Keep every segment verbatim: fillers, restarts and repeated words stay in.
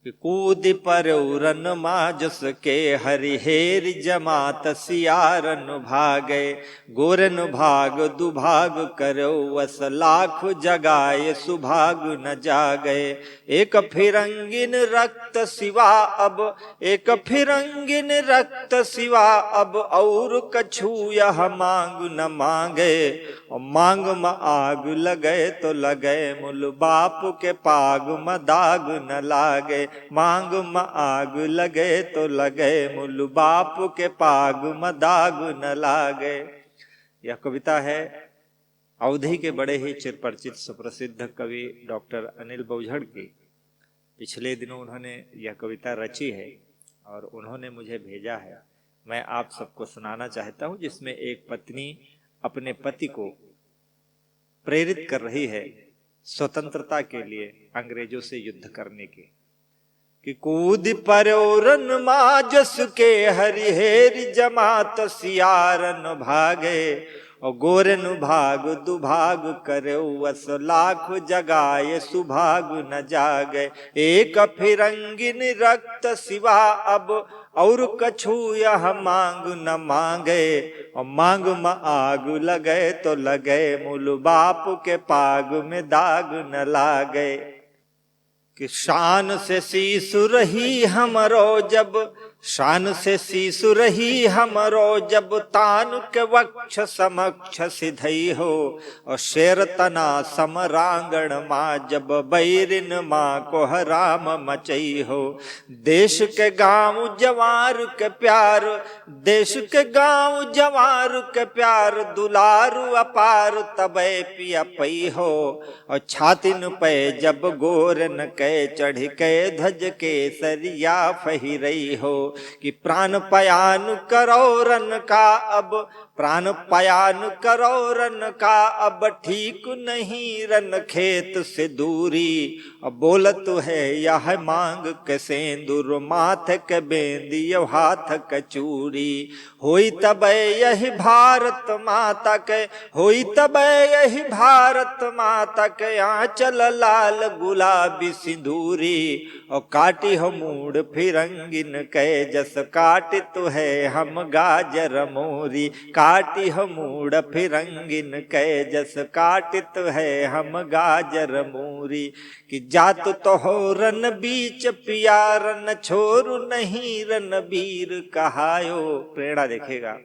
कि कूदि परेउ रन मा जस के हरि हेरि जमात सियारन भागै। गोरन भाग दुभाग करेउ अस लाख जगाए सुभाग न जागै। एक फिरंगिन रक्त सिवा अब, एक फिरंगिन रक्त सिवा अब और कछु यह मांग न मांगै। और मांग म आग लगै तो लगै मुल बाप के पाग म दाग न लागै। मांग म आग लगै तो लगै मुल बाप के पाग म दाग न लागै। यह कविता है अवधी के बड़े ही चिरपरिचित सुप्रसिद्ध कवि डॉक्टर अनिल बौझड़ की। पिछले दिनों उन्होंने यह कविता रची है और उन्होंने मुझे भेजा है। मैं आप सबको सुनाना चाहता हूं, जिसमें एक पत्नी अपने पति को प्रेरित कर रही है स्वतंत्रता के लिए, अंग्रेजों से युद्ध करने के। कि कूदि परेउ रन मा जस के हरि हेरि जमात सियारन भागै। और गोरन भाग दुभाग करेउ अस लाख जगाए सुभाग न जागै। एक फिरंगिन रक्त सिवा अब और कछु यह मांग न मांगै। और मांग म आग लगै तो लगै मुल बाप के पाग में दाग न लागै। कि शान से शीश रही हमरो जब, शान से शीश रही हमरो जब तान के वक्ष समक्ष सिधई हो। और शेर तना समरांगण मा जब बैरिन मा कोहराम मचई हो। देश के गांव जवार के प्यार, देश के गांव जवार के प्यार दुलार अपार तबै पिया पई हो। और छातिन पे जब गोरन के चढ़ के ध्वज केसरिया फहिरई हो। कि प्राण पयान करेउ रन का अब, प्राण पयान करेउ रन का अब ठीक नहीं रन खेत से दूरी। अब बोलत है यह मांग के सेंदुर माथ के बेंदियो हाथ के चूरी। होई तबै यही भारत माता के, होई तबै यही भारत माता के आंचल लाल गुलाबी सिंदूरी। और काटी हो मूड़ फिरंगिन के जस काटित है हम गाजर मूरी। काटी हो मूड़ फिरंगिन के जस काटित है हम गाजर मूरी। कि जात तोहरन बीच पिया रन छोरु नहीं रणबीर कहायो। प्रेरणा देखिएगा।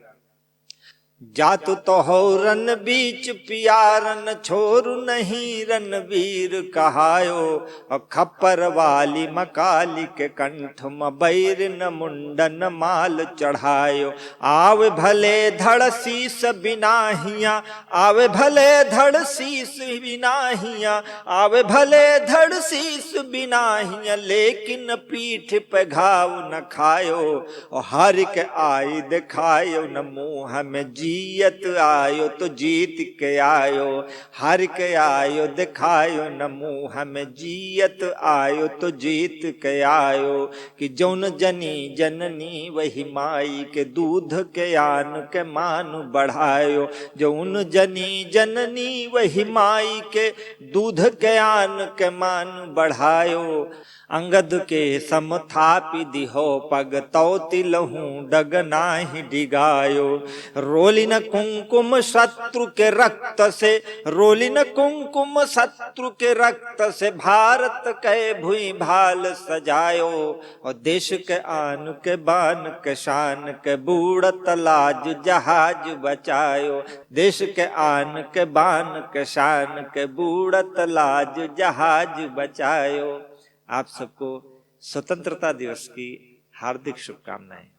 जात तोहरन बीच पिया रन छोरु नहीं रणबीर कहायो। और खप्पर वाली मकाली के कंठ म बैरिन मुंडन माल चढ़ायो। आवे भले धड़ शीस बिनाहिया, आवे भले धड़ शीस बिनाहिया, आवे भले धड़ शीस बिनाहिया, लेकिन पीठ पे घाव न खायो। और हरि के आई दिखायो न मुंह में जियत आयो तो जीत के आयो। हरि के आयो दिखायो न मुंह में जियत आयो तो जीत के आयो। कि जौन जनी जननी वही माई के दूध के आन के मान बढ़ायो। जौन जनी जननी वही माई के दूध के आन के मान बढ़ायो। अंगद के सम थापि दिहो पग तौ तिलहूँ डग नाहीं डिगायो। रोलिन कुंकुम शत्रु के रक्त से, रोलिन कुंकुम शत्रु के रक्त से भारत के भुइँ भाल सजायो। और देश के आन के बान के शान के बूड़त लाज जहाज बचायो। देश के आन के बान के शान के बूड़त लाज जहाज बचायो। आप सबको स्वतंत्रता दिवस की हार्दिक शुभकामनाएं।